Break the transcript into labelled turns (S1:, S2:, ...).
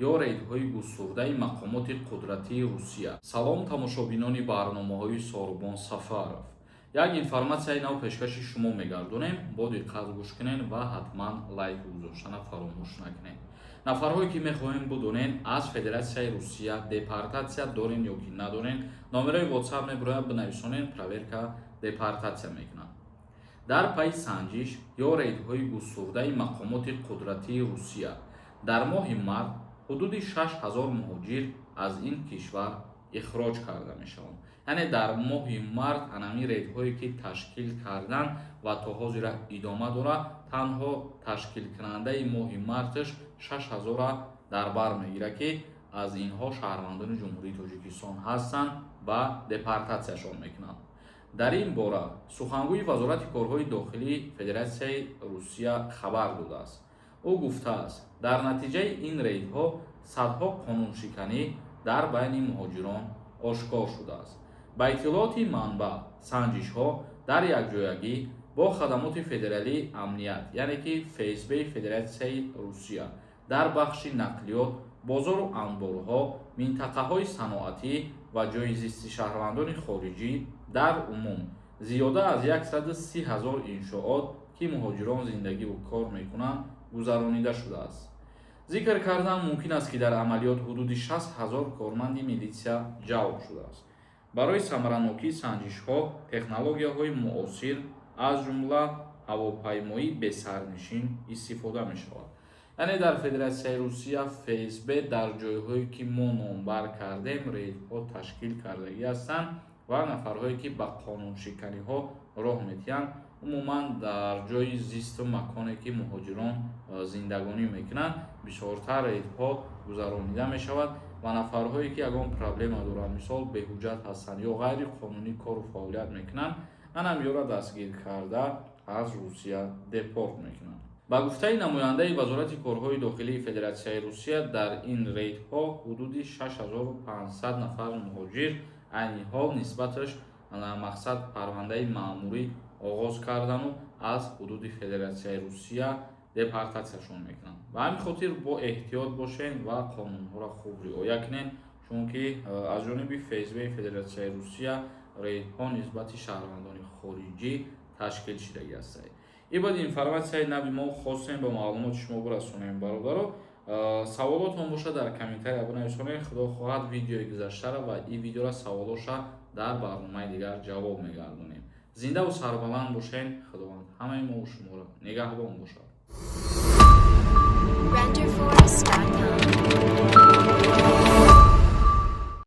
S1: Ё рейдҳои густурдаи мақомоти қудратии Русия. Салом, тамошобинони барномаҳои Сорубон Сафаров. Як информатсияи нав пешкаши шумо мегардонем. Бо диққат гӯш кунед ва ҳатман лайк гузоштана фаромӯш накунед. Нафарҳое ки мехоҳем будонен, аз Федератсияи Русия депортатсия дорен ё ки надорен, номерои WhatsApp мебурояд, бинависонен, проверка депортатсия мекунанд. Дар пайи санҷиш ё рейдҳои густурдаи мақомоти қудратии Русия дар моҳи март ҳудуди 6000 муҳоҷир аз ин кишвар ихроҷ карда мешаванд. Яъне дар моҳи март анами рейдҳое ки ташкил кардан ва то ҳозира идома дорад, танҳо ташкилкунандаи моҳи марташ 6000-ра дар бар мегирад, ки аз инҳо шаҳрвандони Ҷумҳурии Тоҷикистон ҳастанд ва депортатсияшон мекунанд. Дар ин бора сухангӯи Вазорати корҳои дохилии Федератсияи Русия хабар додааст. Ӯ гуфтааст, дар натиҷаи ин рейдҳо садҳо қонуншиканӣ дар байни муҳоҷирон ошкор шудааст. Ба иттилооти манбаъ, санҷишҳо дар якҷоягӣ бо хадамоти федералии амният, яъне ки ФСБ Федератсияи Русия, дар бахши нақлиёт, бозору анборҳо, минтақаҳои саноатӣ ва ҷойи зисти шаҳрвандони хориҷӣ, дар умум зиёда аз 130 ҳазор иншоот, ки муҳоҷирон зиндагиву кор мекунанд, гузаронида шудааст. Зикр кардан мумкин аст, ки дар амалиёт ҳудуди 60 ҳазор корманди милитсия ҷалб шудааст. Барои самаранокии санҷишҳо технологияҳои муосир, аз ҷумла ҳавопаймои бесарнишин, истифода мешавад. Яъне дар Федератсияи Русия ФСБ дар ҷойҳое, ки мо номбар кардем, рейдҳо ташкил кардагӣ ҳастанд ва нафарҳое, ки ба қонуншиканиҳо роҳ медиҳанд, умуман дар ҷойи зисту маконе, ки муҳоҷирон зиндагонӣ мекунанд, бисёртар рейдҳо гузаронида мешавад ва нафарҳое, ки ягон проблема доранд, мисол, беҳуҷҷат ҳастанд ё ғайриқонунӣ кору фаъолият мекунанд, анамёра дастгир карда, аз Русия депорт мекунанд. Ба гуфтаи намояндаи Вазорати корҳои дохилии Федератсияи Русия, дар ин рейдҳо ҳудуди 6500 нафар муҳоҷир айни ҳол нисбаташ, мақсад, парвандаи маъмурӣ оғоз кардану аз ҳудуди Федератсияи Русия депортатсияшон мекунанд. Ба ҳамин хотир бо эҳтиёт бошед ва қонунҳоро хуб риоя кунед, чунки аз ҷониби ФСБ Федератсияи Русия рейдҳо нисбати шаҳрвандони хориҷӣ ташкил шудагӣ ҳастанд. Ин буд информатсияи нави, мо хостем ба маълумоти шумо бирасонем. Бародаро, саволотон бошад, дар комментария бинависонед. Худо хоҳад, видеои гузаштара ва ин видеора саволоша дар барномаи дигар ҷавоб мегардонем. Зиндаву сарбаланд бошед. Худованд ҳамаи мову шуморо нигаҳбон бошад.
S2: Renderforest.com.